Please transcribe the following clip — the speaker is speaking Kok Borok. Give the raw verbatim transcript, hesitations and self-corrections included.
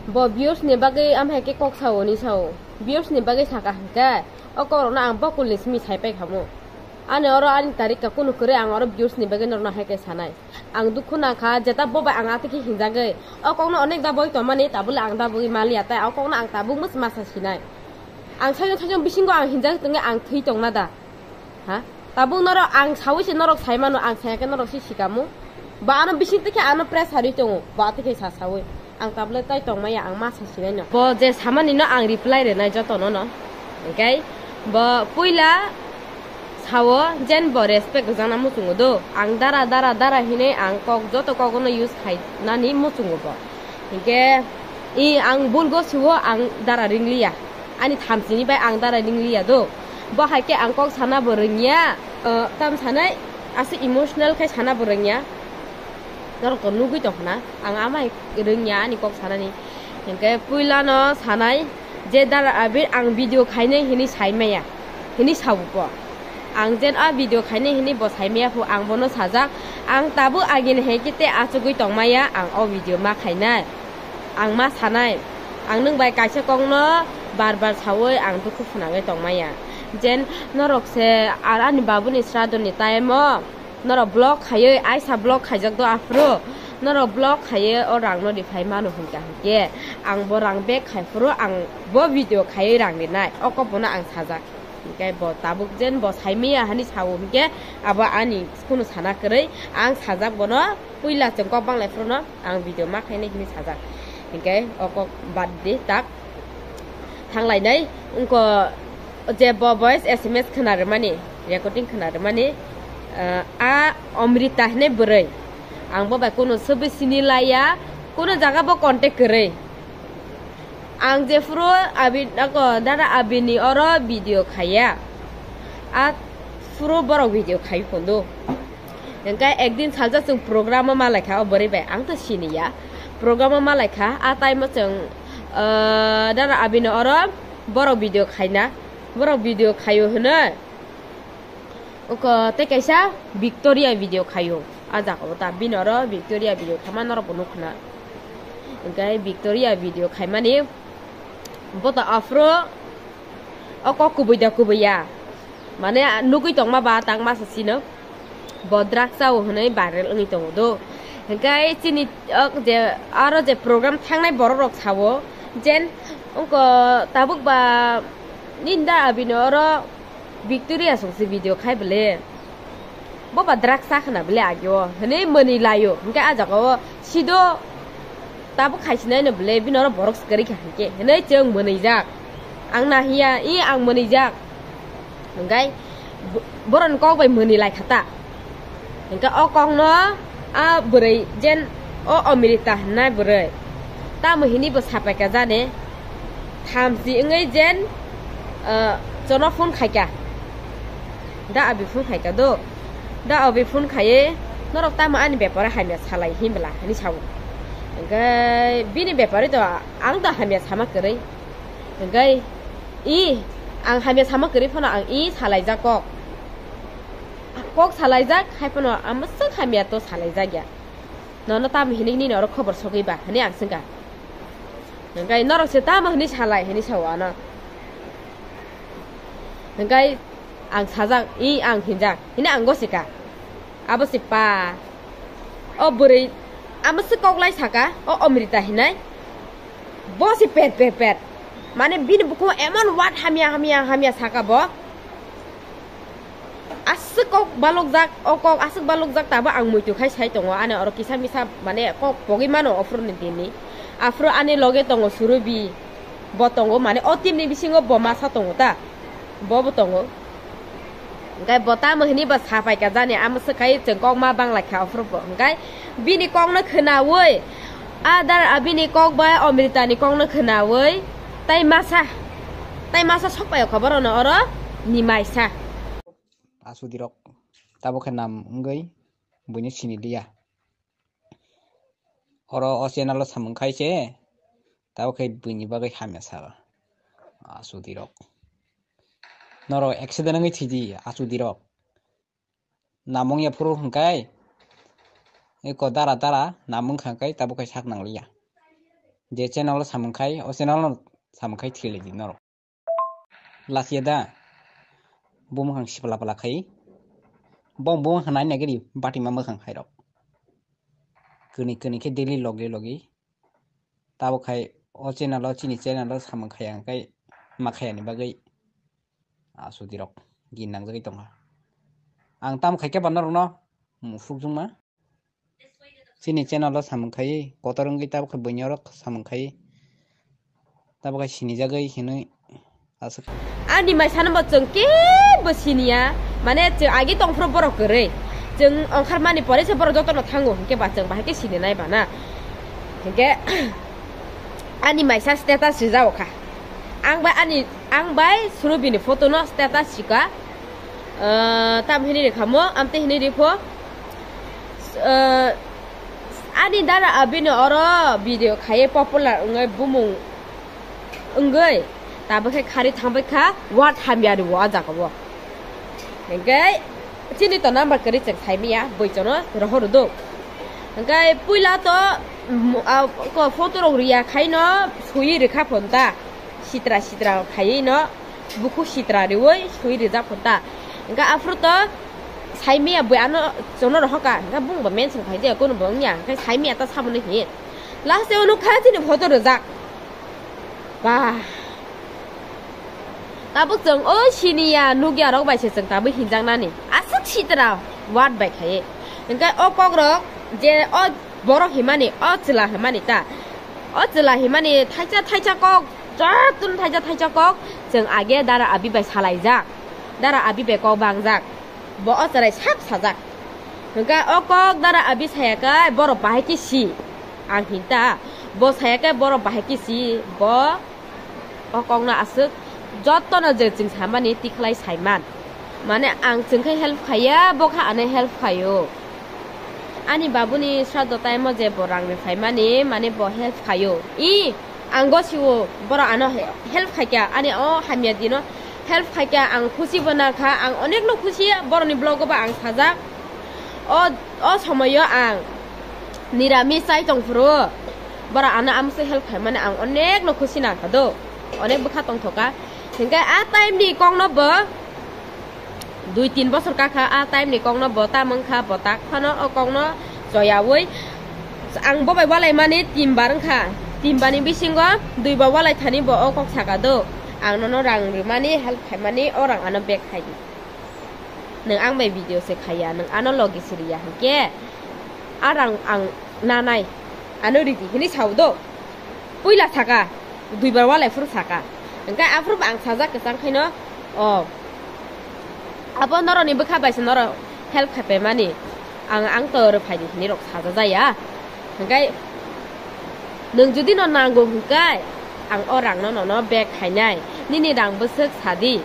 Bo viewers ni bagwi amhai khe kok sao ni sao. Viewers ni bagwi saka hwnkhe o kok rokno ang bokulni simi sai pai khamu. Ani oro ani tarika kunu kwrwi ang oro viewers ni bagwi norokno hai khe sanai. Ang dukhu nangkha jeta bo bai ang atwkhe hinjagwi. O kokno onek da boi tongmani tabule ang da boi maliya tai o kokno ang tabuk mwsma sa sinai. Ang sajwk sajwk bisingo ang hinjagwi tongwi ang thwi tongna da. Ha? Tabuk norok ang sawi se norok sai mano, ang saya khe norok se sikamu. Ba ano bising twi khe ano pressure ri tongo, ba twi khe sa sawi. Ang tablet tai tongmaya, ang ma sa sinai no. Bo je samani no ang reply rinai joto no no. Hingke bo puila sao jen bo respect rwjakna muchungo do. Ang dara, dara, dara hinui ang kok joto kok no use khainani muchungo bo. Hingke i ang bulgo siwo ang dara ringliya. Ani thamsini bai ang dara ringliya do. Bo hai khe ang kok sana bo rwngya, eh, tam sanai aswk emotional khai sana bo rwngya. Norok to nugui tong khna, ang ama hai rwngya ani kok sanani. Hingke puila no sanai je dara abir ang video khainai hinui sai maya, hinui sao bo. Ang jen a video khainai hinui bo sai maya phu ang bono sajak, ang tabuk agini hai khe te achugui tong maya ang o video ma khainai. Ang ma sanai, ang nwng bai kaisa kokno bar bar sawi ang dukhu phwnangwi tongmaya. Jen norok se ar ani babuni sradoni time o norok block khaiwi aisa block khaijak do aphuru norok block khaiwi o rang no riphai mano hwnkha hwnkhe ang bo rang back khai phuru ang bo video khaiwi rang rinai o kok bono ang sajak. Hingke bo tabuk jen bo sai maya hani sao hingke abo ani kunu sana kwrwi ang sajak bono puila chwng kok banglai phuru no. Ang video ma khainai hinui sajak. Hingke o kok bad di tak. Thanglainai wngkha je bo voice S M S khna rwmani, recording khna rwmani, eh, a Amrita hinui bwrwi. Ang bo bai kunu sobi sini laiya, kunu jaga bo contact kwrwi. Ang jephuru abi, ako dara abini oro video khaiya. A phuru borok video khai phundu. Hingke ekdin salsa chwng program o malaikha o bwrwi bai, ang to siniya. Program o malaikha, a time o chwng, ah, dara abini oro borok video khaina. Borok video khaio hwnwi. Oko tei kaisa Victoria video khaio. A jaga o ta bini oro Victoria video khama norok bo nukhna. Hingke Victoria video khaimani bo to aphuru o kok kubui da kubui ya. Mane nugui tongma ba tang masa sino. Bo drugs chao hwnwi viral wngwi tongo do. Hingke chini o je aro je program thangnai borok rok sao jen wngkha tabuk ba ninda abini oro Victoria songsi video khai bele. Bo ba drugs cha khna bele agio hwnwi mwnwi laio. Hingke a jaga o sido tabuk khai sinai no bele bini oro borok swkari kha hingke hwnwi chwng mwnwi jak. Ang nahiya i ang mwnwi jak. Hingke bo-, boroni kok bai mwnwi lai kha ta. Hingke o kokno a bwrwi jen o Amrita hwnai bwrwi tamo hinwi bo sapai kha jani thamchi wngwi jen, ah, chono phone khai kha. Da abi phone khai kha do. Da abi phone khaiwi norok tamo ani bepare hamya salai hinbwla hinwi sao. Hingke bini bepare to ang da hamya sama kwrwi. Hingke i ang hamya sama kwrwi phano ang i salaijak kok. Kok salaijak hai phano ang mwswk hamya to salaijak ya. Nono tamo hinwi nini oro khobor sogwi ba hinwi ang swngkha. Hingke norok se tamo hinwi salai hinwi sao ano. Hingke ang sajak i ang hinjak hinwi ang gosika. Abo se pa. O bwrwi amo se kok lai saka o Amrita hinai. Bo se pet pet pet. Mane bini bukhuk emon word hamya hamya hamya saka bo. Aswk kok balokjak, o kok aswk balokjak tabo ang muitu khai sai tongo. Ani oro kisa misa mane kok pogwi mano ophuru ni dini. Aphuru ani loge tongo Surubi. Bo tongo mane o team ni bisingo bo masa tongo ta. Bo bo tongo. Hingke bo tamo hinwi bo sapai kha jani, amo swkhai chwng kok ma bang lai kha, aphuru bo. Hingke bini kok no khwnawi, a dar, a bini kok bai Amrita ni kok no khwnawi, tai masa, tai masa sok pai kha borok no oro nimai sa. Asudi rok tabo khe nam wngwi buino sini liya. Oro o channel o samung khai se, tabo khe buini bagwi hamya sal. Asudi rok. Norok accident wngwi thidi, asudi rok. Namung ya phuru hwnkhe, eko dara dara namung kha khe tabo khe sak nang liya. Je channel o samung khai, o channel no samung khai thilai di norok. Lachiya da, bo mwkhang sipla pla khai. Bo bo mwkhang nai nai gari bati ma mwkhang khai rok. Kwnwi kwnwi khe daily logi logi. Tabo khai o channel o chini channel o samung khai ang khai ma khaya ni bagwi asudi rok gin nang jagwi tongkha. Ang tam khai khe ba norok no musuk jung ma. Chini channel o samung khai kotor wngwi tabo khai buini orok samung khai. Tabo khai sinijagwi hinwi aswk. Ani mai sanbo chwng kebo siniya, mane chwng agi tongphuru borok kwrwi. Chwng ongkharmani pore se borok jotono thango, hinkhe ba chwng bahai khe sininai bana. Hinkhe ani maisa status rijao kha. Ang bai ani, ang bai Surubini photo no status sika. Ah, tam hinwi rikha mo, amte hinwi ripho. Ah, ani dara abini oro video khaye popular wngwi bumung wngwi tabukhe khari thangbai kha, word hamya rio a jaga o. Hinkhe chini to number kwrwi chwng saimanya, boichono rohor do. Hinkhe puila to, mm, ah, ko photo rok riya khaino sui rikha phonta, sitra sitra khaiwi no. Bukhuk sitra riwi sui rijak phunta. Hinkhe aphuru to saimaya bui ano chwngno rohorka. Hinkhe bungbo mention khaijaya, kunubo wngya. Hinkhe saimaya ta samani hi. Last o nukha chini photo rijak. Ba. Tabuk chwng o siniya nukya rok bai se chwng tabuk hinjaknani. Aswk sitra word bai khaiwi. Hinkhe o kokrok je o borok himani, o chwla himani ta. O chwla himani thaisa thaisa kok, jotun thaisa thaisa kok, chwng age dara abi bai salaijak. Dara abi bai kok bangjak. Bo o chwrai sap sajak. Hwnkhe o kok dara abi saya khe borok bahai khe si. Ang hinta. Bo saya khe borok bahai khe si. Bo O kokno aswk jotono je chwng samani tikhlai saiman. Mane ang chwng khe help khaiya, bo khe ano help khaio. Ani babuni sraddho time o je bo rang rwphaimani, mane bo help khaio. I, ang gosio, borok ano he-, help khaikha, ani o hamya dino help khaikha, ang khusi bo nangkha, ang onekno khusi, borokni vlog o bo ang sajak. O, o somoyo ang niramis chai tongphuru, borok ano amswk help khaimani ang onekno khusi nangkha do, onek bwkha tongthoka. Hinkhe a time ni kokno bo dui tin bosor kakha, a time ni kokno bo ta mangkha, bo tak phano o kokno choyaui ang bo bai walaimani tin bar wngkha, tin bani bisingo dui bar walai thani bo o kok saka do, ang nono rang rwmani, help khaimani, o rang ano back khai di. Nwng ang bai video se khaiya, nwng ano logi siriya hinkhe, a rang ang nanai, ano ridi hinwi sao do. Puila saka, duibar walai phuru saka. Hinkhe aphuru bo ang sajak kwchang khaino, o, abo norokni bwkha bai se norok help khaipaimani, ang, ang to rwphaidi hinwi rok sajajaya. Hinkhe nwng jodi no nango hinkhe, ang o rangno nono back khainai, nini rang bwswk sadi.